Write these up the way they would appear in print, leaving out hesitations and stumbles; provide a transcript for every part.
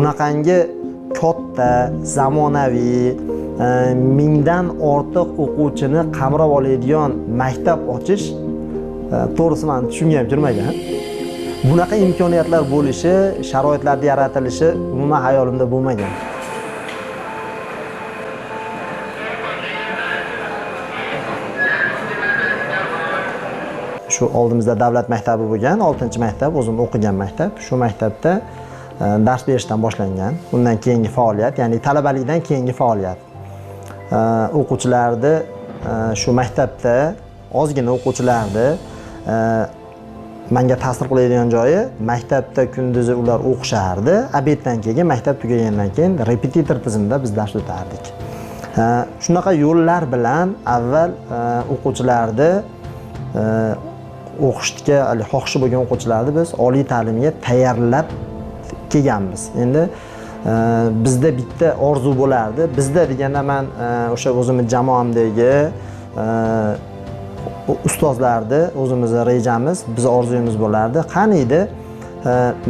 Bunaqangi katta, zamonaviy, 1000dan ortiq o'quvchini qamrab oladigan maktab ochish to'g'risi men tushunga ham kirmagan. Bunaqa imkoniyatlar bo'lishi, sharoitlar yaratilishi umuman hayolimda bo'lmagan. Shu oldimizda davlat maktabi bo'lgan, 6-maktab, o'zim o'qigan maktab. Shu maktabda dars berishdan boshlangan. Undan keyingi faoliyat, ya'ni talabalikdan keyingi faoliyat. O'quvchilarni shu maktabda ozgina o'quvchilarni menga ta'sir qiladigan joyi, maktabda kunduzi ular o'qishardi, obeddan keyin maktab tugagandan keyin repetitor tizimida biz dars o'tardik. Shunaqa yo'llar bilan avval o'quvchilarni o'qishga xohishi bo'lgan o'quvchilarni biz oliy ta'limga tayyorlab kelganmiz. Endi bizda bitta orzu bo'lardi. Bizda deganda men o'sha o'zimni jamoamdagi ustozlarni o'zimizni rejamiz, biz orzuyimiz bo'lardi. Qani edi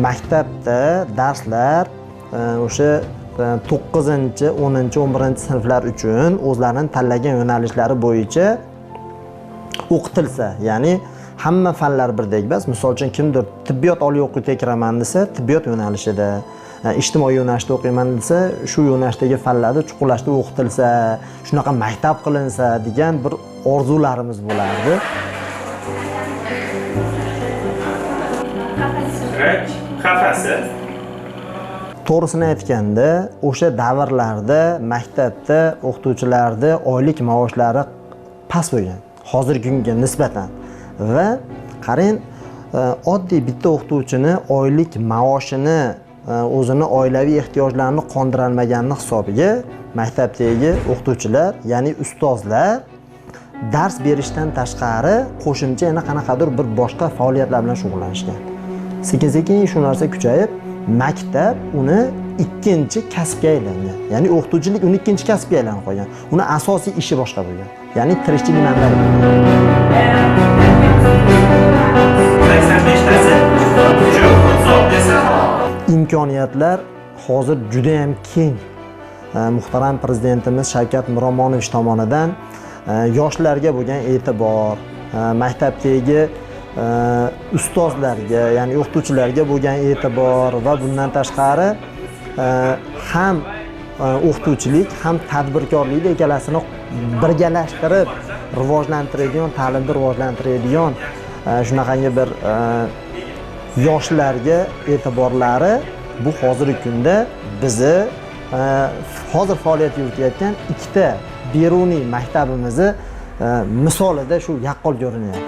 maktabda darslar o'sha 9-, 10-, 11-sinflar uchun o'zlarining tanlagan yo'nalishlari bo'yicha o'qitilsa, ya'ni hamma fanlar birdek emas. Misol uchun kimdir tibbiyot oliy o'quvga kiraman desa, tibbiyot yo'nalishida, ijtimoiy yo'nalishda o'qiyman desa, shu yo'nalishdagi fanlarni chuqurlashtirib o'qitilsa, shunaqa maktab qilinsa degan bir orzularimiz bo'lardi. Qafasi. To'g'risini aytganda, o'sha davrlarda maktabda o'qituvchilarni oylik maoshlari past bo'lgan hozirgi kunga nisbatan. Va qarang, oddiy bitta o'qituvchini oylik maoshini o'zini oilaviy ehtiyojlarini qondirolmaganini hisobiga maktabdagi o'qituvchilar, ya'ni ustozlar dars berishdan tashqari qo'shimcha yana qanaqadir bir boshqa faoliyatlar bilan shug'ullanishgan. Sekin-sekin shu narsa kuchayib, maktab uni ikkinchi kasbga aylangan. Ya'ni o'qituvchilik uni ikkinchi kasbga aylanib qolgan. Uni asosiy ishi boshqa bo'lgan. Ya'ni tirikchilik manbai bo'lgan. 85tasi Imkoniyatlar hozir juda ham keng. Muhtaram prezidentimiz Shavkat Miromonovich tomonidan yoshlarga bo'lgan e'tibor, maktabdagi ustozlarga, ya'ni o'qituvchilarga bo'lgan e'tibor va bundan tashqari ham o'qituvchilik, ham tadbirkorlikni ikkalasini birgalashtirib rivojlantiradigan, ta'limni rivojlantiradigan shunaqangi bir yoshlarga e'tiborlari bu hozirgi kunda bizni hozir faoliyat yuritayotgan ikkita Beruniy maktabimizni misolida shu yaqqol ko'rinyapti.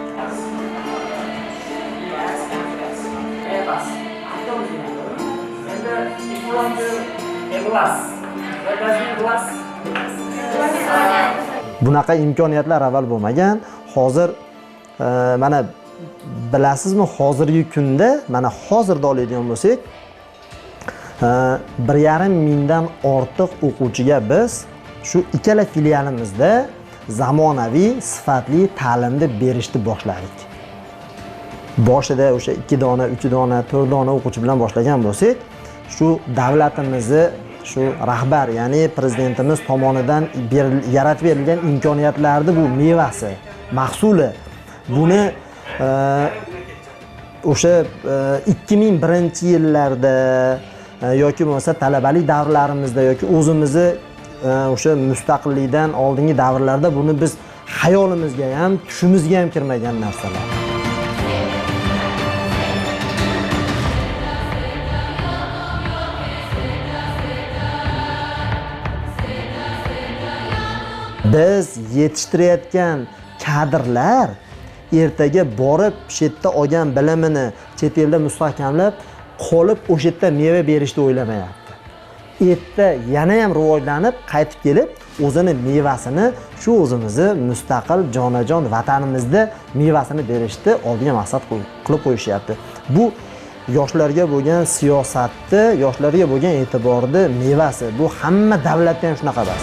Bunaqa imkoniyatlar avval bo'lmagan. Hozir mana bilasizmi, hozirgi kunda mana hozirda oladigan bo'lsak, 1,5 mingdan ortiq o'quvchiga biz shu ikkala filialimizda zamonaviy sifatli ta'limni berishni boshladik. Boshida o'sha 2 dona, 3 dona, 4 dona o'quvchi bilan boshlagan bo'lsak, shu davlatimizni shu rahbar, ya'ni prezidentimiz tomonidan yaratib berilgan imkoniyatlarni bu mevasi, mahsuli. Buni o'sha 2001-yillarda yoki bo'lmasa talabalik davrlarimizda yoki o'zimizni o'sha mustaqillikdan oldingi davrlarda buni biz xayolimizga ham, tushimizga ham kirmagan narsalar. Biz yetishtirayotgan kadrlar ertaga borib shu yerda olgan bilimini chet elda mustahkamlab qolib o'sha yerda meva berishni o'ylamayapti. Erta yana ham rivojlanib qaytib kelib o'zini mevasini shu o'zimizni mustaqil jonajon vatanimizda mevasini berishni oldiga maqsad qilib qo'yishyapti. Bu yoshlarga bo'lgan siyosatni, yoshlarga bo'lgan e'tiborni mevasi. Bu hamma davlatda ham shunaqa bas.